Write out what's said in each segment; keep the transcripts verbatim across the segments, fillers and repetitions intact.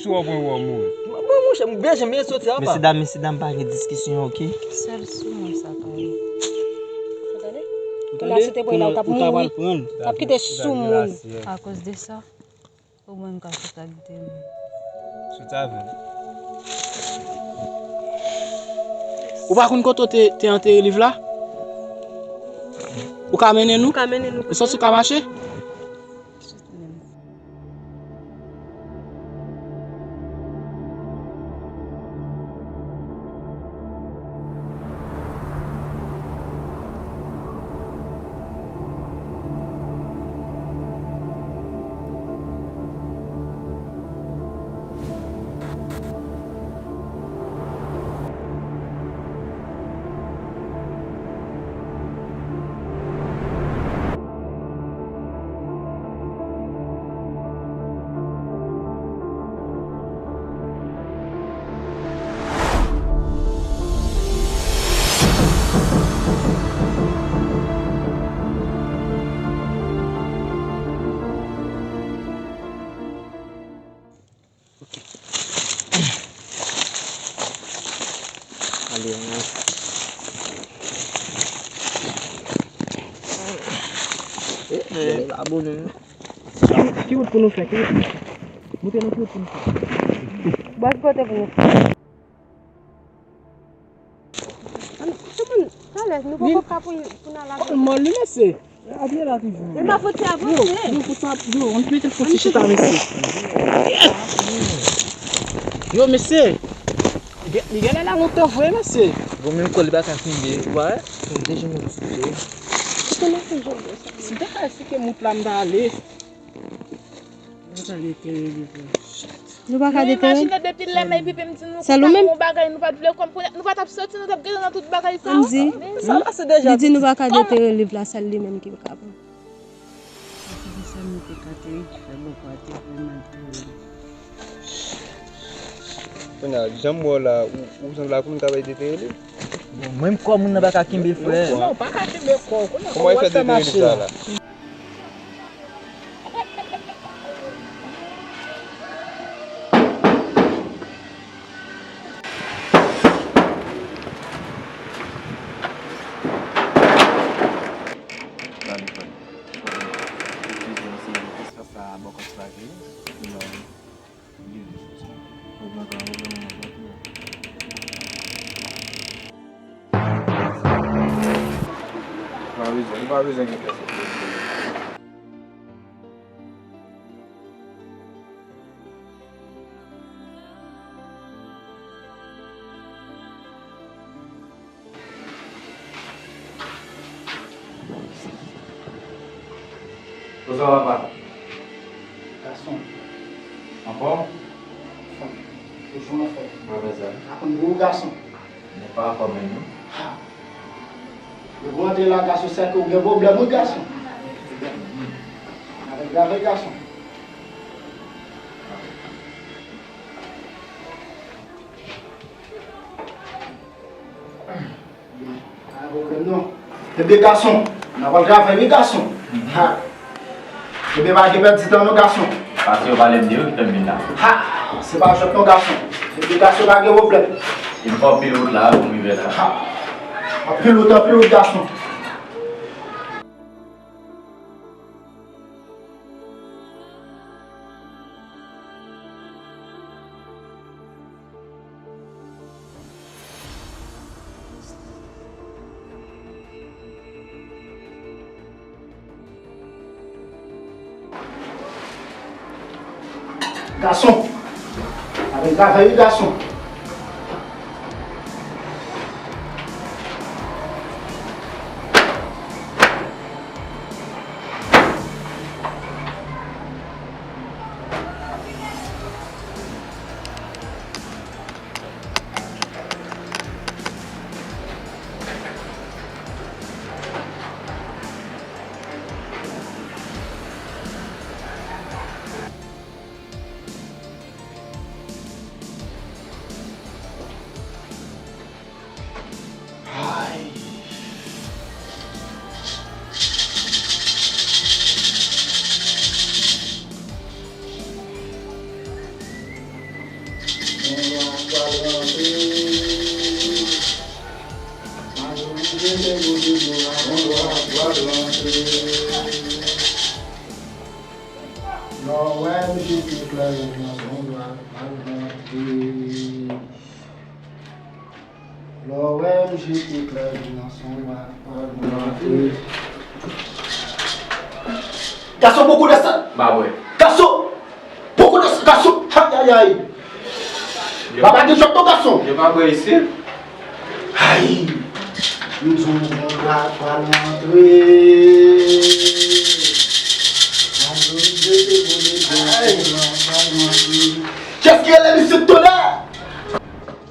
Wè, mwen, wè, mwen. Bon, monchè, m byen janm soti apa. Mesye dam, mesye dam, pa gen diskisyon, oke? Sèl soumoun sa ka ye. Ou tande? Ou tande? Kounye a, si te pran la, ou t ap mouri. T ap kite soumoun. Akoz de sa, ou menm ka sot ak de moun. Sot avè l. Ou pa konn kote w te, te antere liv la? Ou ka mennen nou? Ou ka mennen nou kote? Ou santi w ka mache? Ale, ale. Eh, eh, la bonè. Ki wout pou nou fè? Ki wout pou nou fè? Montre nou ki wout pou nou fè. Bò ki kote pou nou fè? An, timoun, talè, nou poko ka pou, pou n al avè l. Kòl mòl li, mesye. Adye la toujou. E pa fòt li a, yo, mesye. Yo, pou sa, yo, ann mete l fòt li chita, mesye. Yo, mesye. Li gen, li genlè la lontan vre, mesye. Bon, menm kòl li pa ka kenbe, ou pa wè? Deja nou touche. Si te ka esplike mout la, m ta ale. Nou pa ka detere l? Sèl ou menm? Nou pa t vle kòm pou, nou pa t ap soti, nou t ap gentan nan tout bagay sa yo. Li di nou pa ka detere liv la, sèl li menm ki kapab. Kounye a, jan m wè w la, ou, ou sanble ak moun k ap detere liv. Bon, menm kò moun nan pa ka kenbe, frè. Non, ou pa ka kenbe kò w. Kounye a, kòman w ap fè detere liv sa la? Ou pa bezwen, ou pa bezwen gen pèsonn. Bonswa, papa. Gason. Anfòm? Anfòm. Toujou anfòm. Mwen fè sa. Akonn gwo gason. Men pa anfòm menm non. Ha. Depi w antre la, gason, se ke w gen pwoblèm, wi, gason. Avèk grave, gason. Pa gen pwoblèm non. Kenbe gason. N ap al travay wi gason. Ha. Kenbe pa gen pèdi tan non gason. Pase yo pale m de yo ki fè m vin la. Ha. Se pa jwèt non gason. Kenbe gason pa gen pwoblèm. E m fè anpil wout la pou m rive la. Ha. Anpil wout, anpil wout gason. Gason. Avèk gravè wi gason. Lè w wè misye te klè yon gason, w ap rantre. Lè w wè misye te klè yon gason, w ap rantre. Gason, poko de sa. Ba bwè. Gason! Poko de sa, gason! Ayayay! Yo. Papa gen chòk non, gason! Yo pa bwè isit. Ay! M di w, bon, pral antre. Kiyès ki rele misye tonè?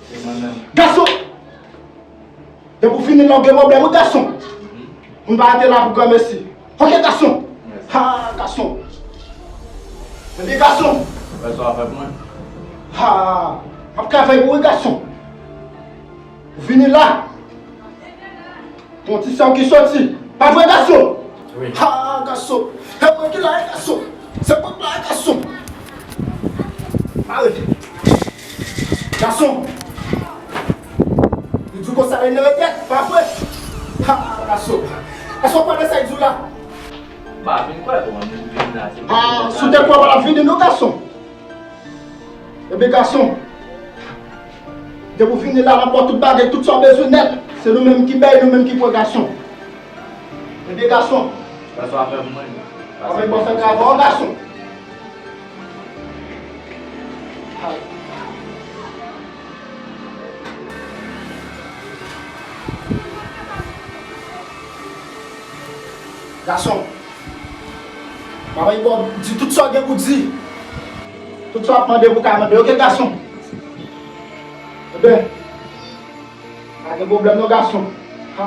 Se mwen menm. Gason! Depi w fini la, w gen pwoblèm, wi, gason. Moun pa rete la pou granmesi. Ok, gason. Mèsi. Ha, gason. Ebyen, gason. Wè sa w ap fè pou mwen. Ha, m ap travay pou ou, wi, gason. Ou vini la. Gon ti sè w ki soti. Pa vre, gason? Wi. Ha, gason. E mwen ki la, e, gason. Se pòt la, e, gason. Mare. Gason. Li di w konsa, li nan retrèt, pa vre? Ha, gason. Èske w konprann sa li di w la? Ba, vin kwè, bon, nou vin la, se... Ah, si w te kwè, w pa t ap vini non, gason. Ebyen, gason, depi w vini la, n ap ba w tout bagay, tout sa w bezwen nèt. Se nou menm ki bay, nou menm ki pran, gason. Ebyen, gason. Sa w ap fè pou mwen. Anben, bon, fè travay w, gason. Gason. Manman Ibo di tout sa w gen pou di. Tout sa w ap mande pou w ka mande. Ok, gason. Ebyen, pa gen pwoblèm non, gason. Ha.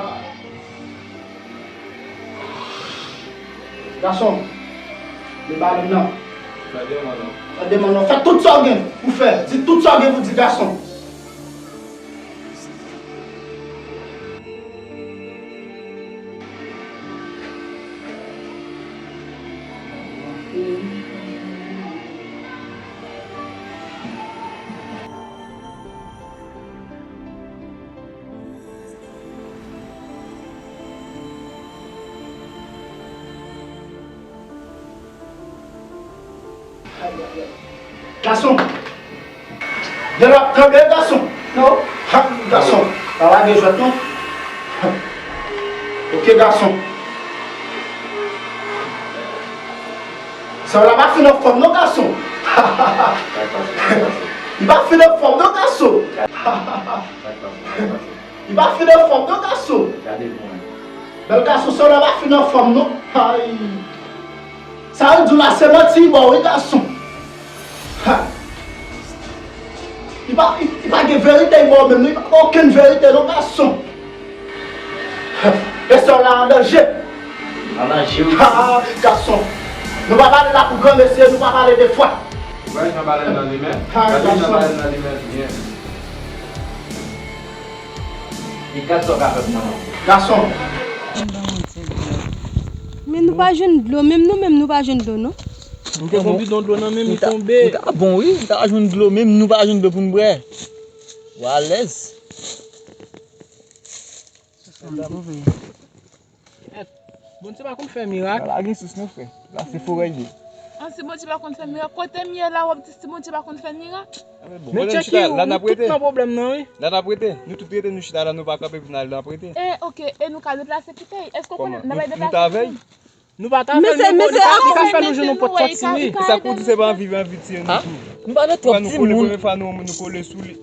Gason, li pa vin nan. Sa demann ou. Sa demann ou. Fè tout sa w gen pou fè. Di tout sa w gen pou di, gason. Gason. Gen lòt tande, gason. Non. Ha, gason. Pa lage jwèt non. Ok, gason. Sa la pa fin anfòm non, gason. Li pa fin anfòm non, gason. Li pa fin anfòm non, gason. Bèl gason, sa la pa fin anfòm non. Ay. Sa yo di w la se manti, bon, wi, gason. Ha. Li pa, li, li pa gen verite, bon, menm, li pa gen okenn verite non, gason. Ha. E sè w la an danje. An danje, wi. Ha, gason. Nou pa pale la pou granmesi, nou pa pale de fwa. Wè jan balèn nan limen. Ha, gason. Gade jan balèn nan limen byen. E gad sa w ka fè pou mwen non. Gason. Men nou pa jwenn dlo, menm nou menm nou pa jwenn dlo non. M te gon bidon dlo nan men m, li tonbe. Li ta bon wi, m ta jwenn dlo, menm nou pa jwenn dlo pou n bwè. W alèz. Sa m twouve. Bondye pa konn fè mirak. La gen sous non, frè. La se forè l ye. An, si Bondye pa konn fè mirak, kote m ye la, w ap di si Bondye pa konn fè mirak? Men Chucky, nou tout nan pwoblèm nan, wi. La n ap rete. Nou tout rete, nou chita la, nou pa kanpe pou n al, n ap rete. E, oke, e nou ka deplase kite? Èske w konnen n ap deplase kite? Nou pa t avè l. Nou pa t avè l, nou pa t avè l, li ka fè nou jwenn yon pòt sòti, wi. Sa k pou di se pa anvi, anvi tiye nou tou. Nou pa nan twòp timoun. Premye fwa nou, nou kole sou li.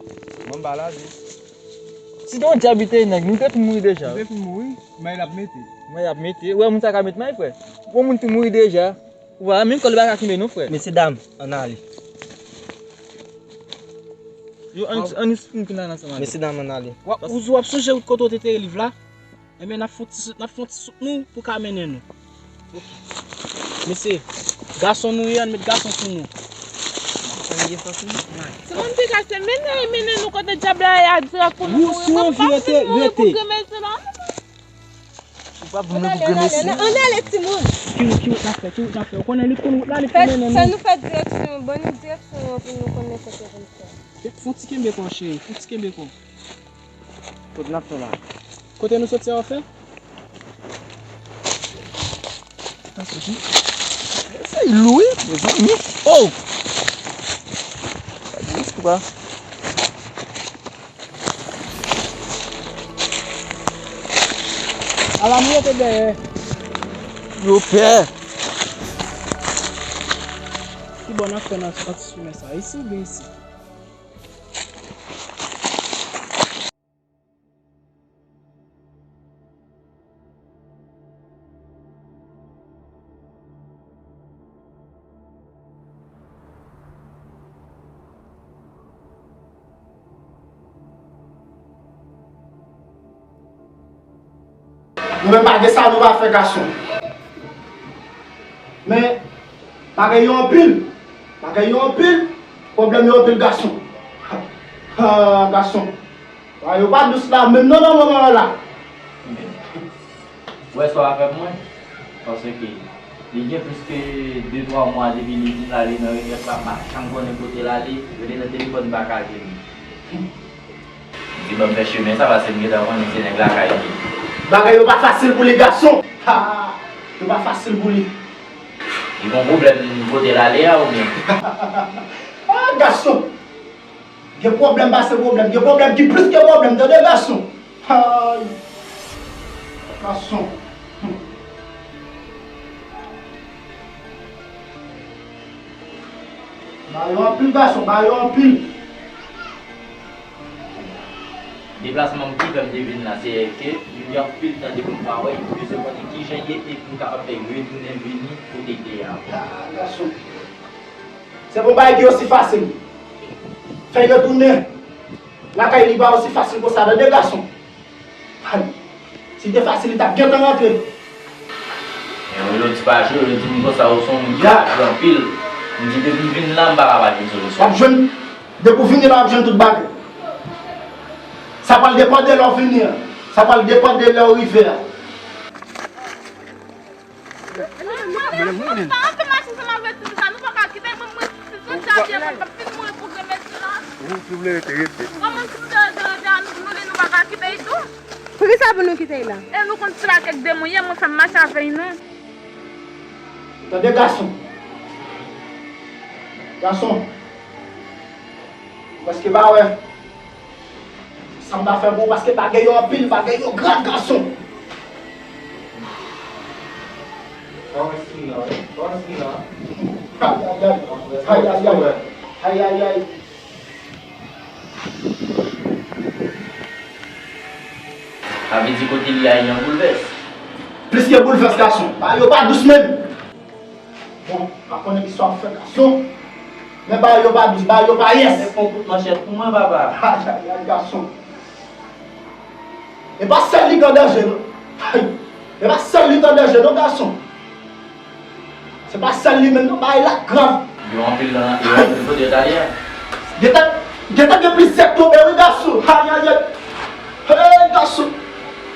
Mwen m pa lage. Si te yon dyab li te ye, nèg, nou te fin mouri deja. Nou te fin mouri. May l ap mete. May ap mete. Ou wè moun sa ka met may, frè? Ou wè moun tou mouri deja. Ou wè, menm kò l pa ka kenbe non, frè. Mesye dam, ann ale. Yo, ann, ann fin tounen ansanm ale. Mesye dam, ann ale. W ap, ou, w ap sonje kote w te teye liv la? Enben, n ap fè yon ti, n ap fè yon ti souk nou pou ka mennen nou. Mesye, gason nou ye, ann met gason sou nou. Timoun piga se mennen, mennen nou kote dyab la ye a dirèk pou nou mouri. Mwen m p ap fin mouri pou granmesi la. Ou p ap vin mouri pou granmesi. Ann ale, ann ale, timoun. Ki wout, ki wout n ap fè, ki wout n ap fè? Ou konnen li t konn wout la, li t konn mennen nou. Fè nou fè direksyon, ban nou direksyon an pou nou konnen kote pou n fè. Fè, fè yon ti kenbe kò, cheri, fè yon ti kenbe kò. Kote n ap fè la? Kote nou soti a, w ap fè? Sa soti. Se lou wi, mezanmi. Oh! Gade istwa. Ala m rete dèyè. Yo pè. Kibò n ap fè nan, nan ti chimen sa? Isi oubyen isi? Nou menm pa gen sa nou pa fè gason. Men, bagay yo anpil. Bagay yo anpil. Pwoblèm yo anpil gason. Ha, gason. Bagay yo pa dous la, menm non, nan moman an la. Ou wè sa w ap fè pou mwen? Paske li gen plis ke de twa mwa depi li fin la, li nan Rivyè Fla, m pa janm konnen kote l ale, rele nan telefòn, m pa ka jwenn li. M di ban m fè chimen sa, paske m gentan konnen se nèg lakay li. Bagay yo pa fasil pou li, gason. Ha! Yo pa fasil pou li. Li gon pwoblèm kote l ale a oubyen? Ah, gason! Gen pwoblèm pase pwoblèm. Gen pwoblèm ki plis ke pwoblèm, tande, gason? Ay! Gason. Hmm. Ba yo anpil, gason, ba yo anpil. Deplasman m ki fè m te vin la, se ke m gen anpil tan depi m pa wè, m bezwen konnen kijan ye e pou m kapab fè retounen vini kote m te ye a. Ah, gason. Se pa yon bagay ki osi fasil. Fè yo tounen lakay li pa osi fasil konsa, tande, gason. Ay, si te fasil, li t ap gentan rantre. Men yo di pa jwe, yo di m konsa, ou se yon moun ki pa jwe anpil. M di depi m vin la, m pa ka pa jwenn solisyon. W ap jwenn, depi w vini la, w ap jwenn tout bagay. Sa pral depann de lè w vini an. Sa pral depann de lè w rive a. Mwen, mwen, mwen pa antre mache ansanm avèk timoun sa, nou pa ka kite mwen, mwen, si se sa, mwen pa fin mouri pou grenmèt sila. Ou, si w vle rete, rete. Kòman si nou te rete, rete a, nou, nou li, nou pa ka kite l tou? Poukisa pou nou kite l la? E nou konn sila kèk demoun ye, mwen fè m mache avè l, non. Tande, gason. Gason. Paske ba wè. Sa m ta fè pou ou, paske bagay yo anpil, bagay yo grav, gason. Pa wè si la, pa wè si la. Ayayay, ayayay, ayayay. Sa vle di kote li a, li an boulvès. Plis ke boulvès, gason. Bagay yo pa dous menm. Bon, m pa konnen kisa w ap fè, gason. Men bagay yo pa dous, bagay yo pa yès. Se fon kout manchèt pou mwen, papa. Ayayay, gason. E pa sèl li k an danje, non. E pa sèl li k an danje, non, gason. Se pa sèl li menm, non, bagay la grav. Yo anpil nan, yo anpil kote yo t ale a. Gentan, gentan gen plizyè k tonbe, wi, gason. Ayayay. Hey, gason.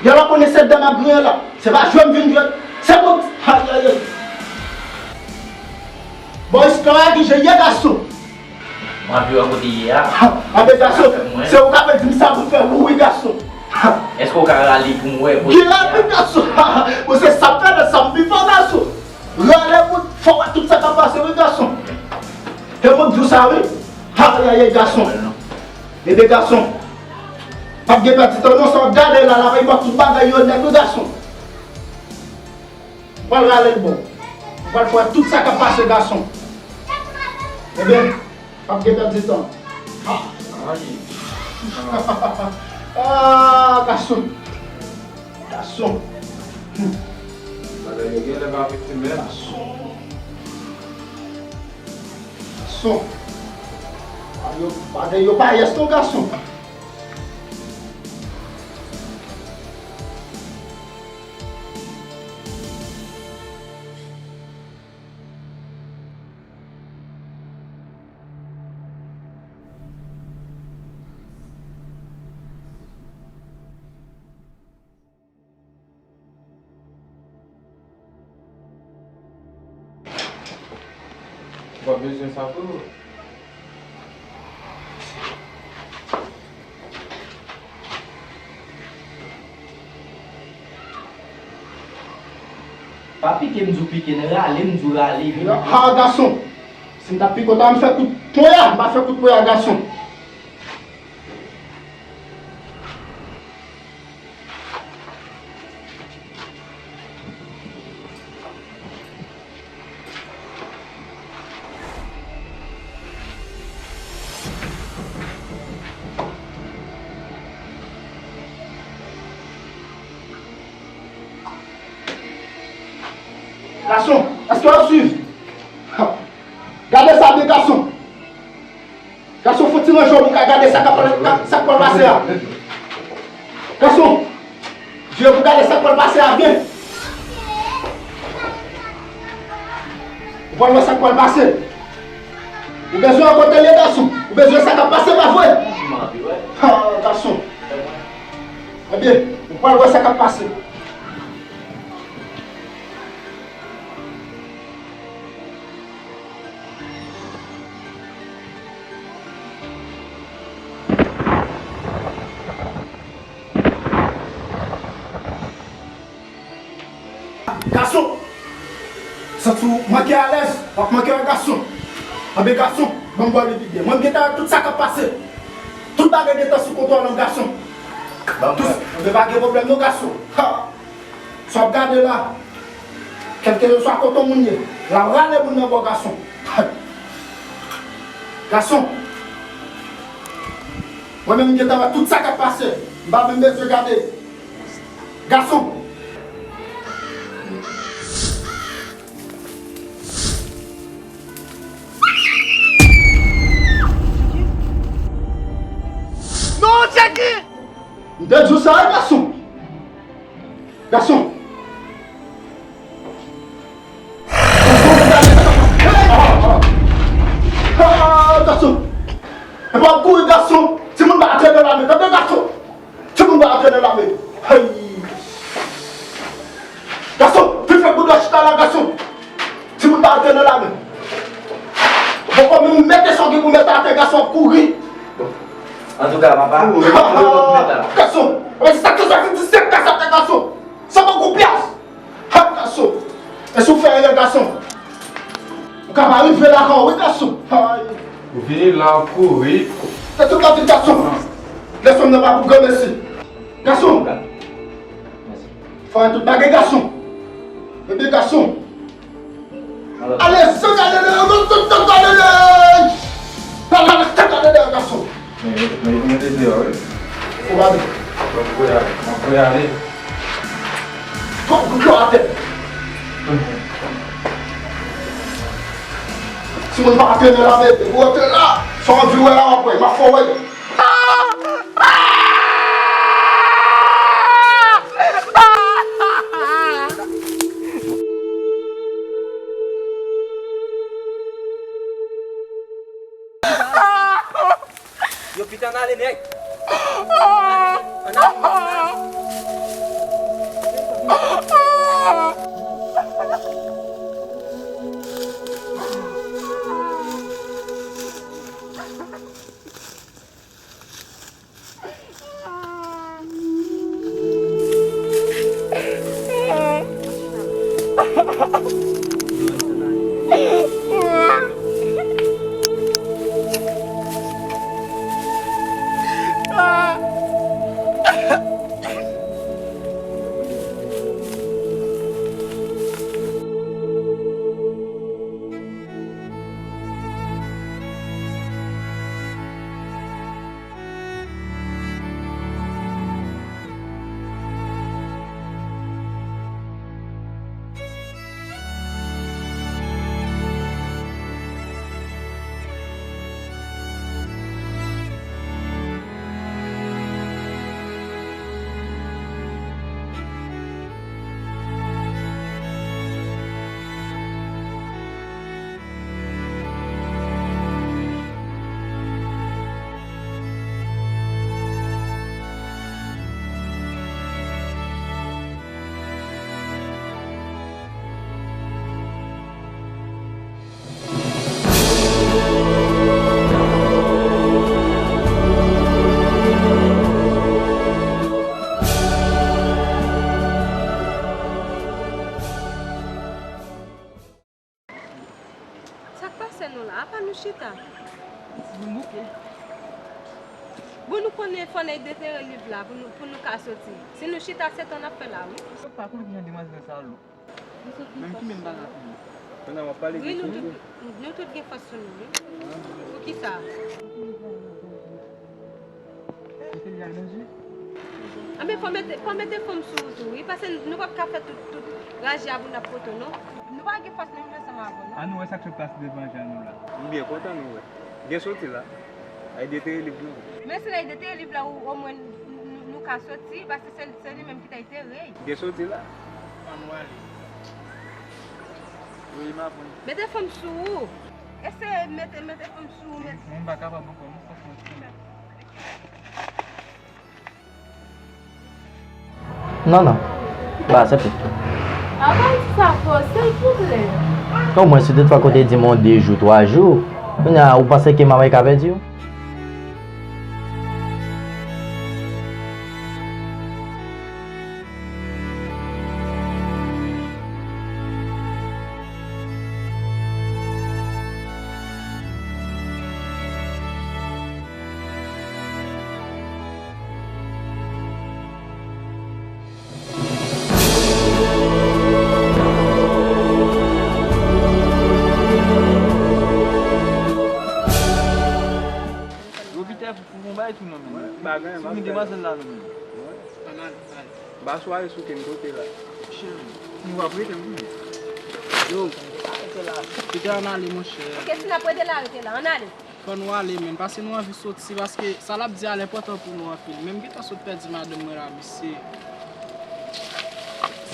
Yo la konnen se dan m ap griyen la. Se pa jwe m vin jwe. Se bon. Ayayay. Bon, istwa a ki jan l ye, gason. Mwen ap viv a kote ye a. Ha, anben, gason, se ou k ap di m sa pou fè, wi, wi, gason. Ha. Èske w ka rale pou m wè kote ye a? Ki rale, gason? Ha, ha. Bon, se sa m fè nan sa m vivan, gason. Rale pou fò wè tout sa k ap pase, wi, gason. E mwen k di w sa, wi. Ayayay, gason. Ebyen, gason, p ap gen pèdi tan, non, sa w ap gade la, la, pa gen tout bagay yo nèt, wi, gason. Ou pral rale l bon. Ou pral fè tout sa k ap pase, gason. Ebyen, p ap gen pèdi tan. Ah. Ah, gason. Gason. Hmm. Bagay yo genlè pa afekte m menm. Gason. Gason. Bagay yo, bagay yo pa yès non, gason. Ou pa bezwen sa, freo. Pa pike m di w pike, nan rale m di w rale. Ha, gason! Si m t ap pike w, ta m fè kout ponya, m pa fè kout ponya, gason. Gason, èske w ap swiv? Gade sa byen, gason. Gason, fon ti ranje w pou w ka gade sa k ap, sa k pral pase a. Gason, vire pou w gade sa k pral pase a byen. Ou pral wè sa k pral pase. Ou bezwen wè kote l ye, gason. Ou bezwen sa k ap pase, pa vre? Ha, gason. Ebyen, ou pral wè sa k ap pase. Gason! Santi w manke alèz, w ap manke wè gason. Anben gason, ban m ba w li pi byen. Mwen m gentan wè tout sa k ap pase. Tout bagay gentan sou kontwòl an gason. Tout, anben pa gen pwoblèm non gason. Ha! Sa w ap gade la, kèlkeswa kote yon moun ye, l ap rale moun nan ba w gason. Gason, mwen menm m gentan wè tout sa k ap pase, m pa menm bezwen gade. Gason! Non, Jackie! M te di w sa, wi, gason! Gason! Gason! Gason! Epa w ap kouri, gason! Timoun pa antre nan lame, tande, gason! Timoun pa antre nan lame. Hey! Gason, vin fè boudò chita la, gason. Timoun pa antre nan lame. Bon, kòm ou mete sa w gen pou mete atè, gason, ap kouri. Antouka, papa, kouri. Gason, e sa ki sòti disèt kas atè, gason. Sa pa gwo pyas. Ha, gason. E si w fè erè, gason, ou ka pa rive lakay ou, wi, gason. Ay. Ou vini la, ou kouri. E tout lavi, gason. Lè fanm nan pa pou granmesi. Gason. Fò tout bagay, gason. Ebyen, gason. Ale, sot ale, ale, ale, ale, ale. Ale, ale, ale, ale, gason. Men, men, men, men, men, men, wi. Ou pa vle. Mwen voye ale, mwen voye ale. Twòp gwo atè. Timoun pa antre nan lame, ou antre la. Sa w anvi wè la, w ap wè, m ap fè w wè. Yo, pita, ann ale, nèg. Ann ale, ann ale, ann ale. Se nou la, apa nou chita? Nou bouke. Bon, nou konnen fò n al detere liv la pou nou, pou nou ka soti. Si nou chita, se tan n ap fè la, wi. Yo pa konn jan demwazèl sa lou. Menm ki menm bagay pou nou. Kounye a w ap pale de sou nou. Wi, nou tout, nou tout gen fòs sou nou, wi. Poukisa? Mete li al danje. Anben, fò mete, fò mete fanm sou ou tou, wi. Paske nou p ap ka fè tout, tout raje a pou n ap poto, non. Nou pa gen fòs menm jan ansanm avè w, non. An nou wè sa k sot pase devan je nou la. M byen kontan nou wè. Gen soti la. Al detere liv nou. Men si l al detere liv la, ou, omwen, n-, n-, nou ka soti, paske se, se li menm ki t al tere. Gen soti la. An nou ale. Wi, m ap vin. Mete fanm sou ou. Eseye mete, mete fanm sou ou, mete. Mwen m pa kapab ankò, non, fòk mwen soti. Non, non. M pa aksepte. Apa w di sa fò, silvouplè? Omwen, si toutfwa ke w te di m yon de jou, twa jou, kounye a, ou panse ke m ap ka pèdi w? Yo pita pou konba e tou non, men. Bagay, si nou demwazèl la, non, men. Ann ale, ale. Ba swa e sou ken kote la. Cheri, nou ap rete, wi. Yo, rete la. Rete ann ale, monchè. Ok, si n ap rete la, rete la. Ann ale. Fò nou ale, men. Paske nou anvi soti, paske sa l ap di a l enpòtan pou nou anpil. Men m gentan sot pèdi madanm mwen la, mesye.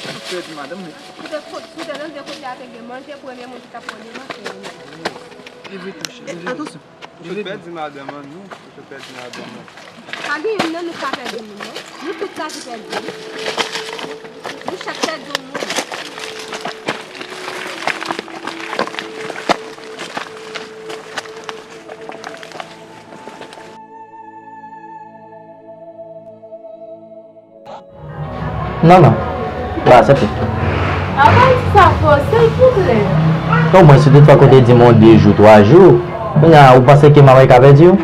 Sot pèdi madanm, men. Koute, koute, koute, nan de kote a te gen manje, premye moun ki t ap pran devan, se ou menm. Leve tou, cheri, leve. Atansyon. Ou sot pèdi madanm an, nou. Ou sot pèdi madanm an. Pa gen youn nan nou ka pèdi moun, non. Nou tout ka pèdi. Nou chak pèdi yon moun. Non, non. M pa aksepte. Apa w di sa fò, silvouplè? Omwen, si toutfwa ke w te di m yon de jou, twa jou, kounye a, ou panse ke m ap ka pèdi w?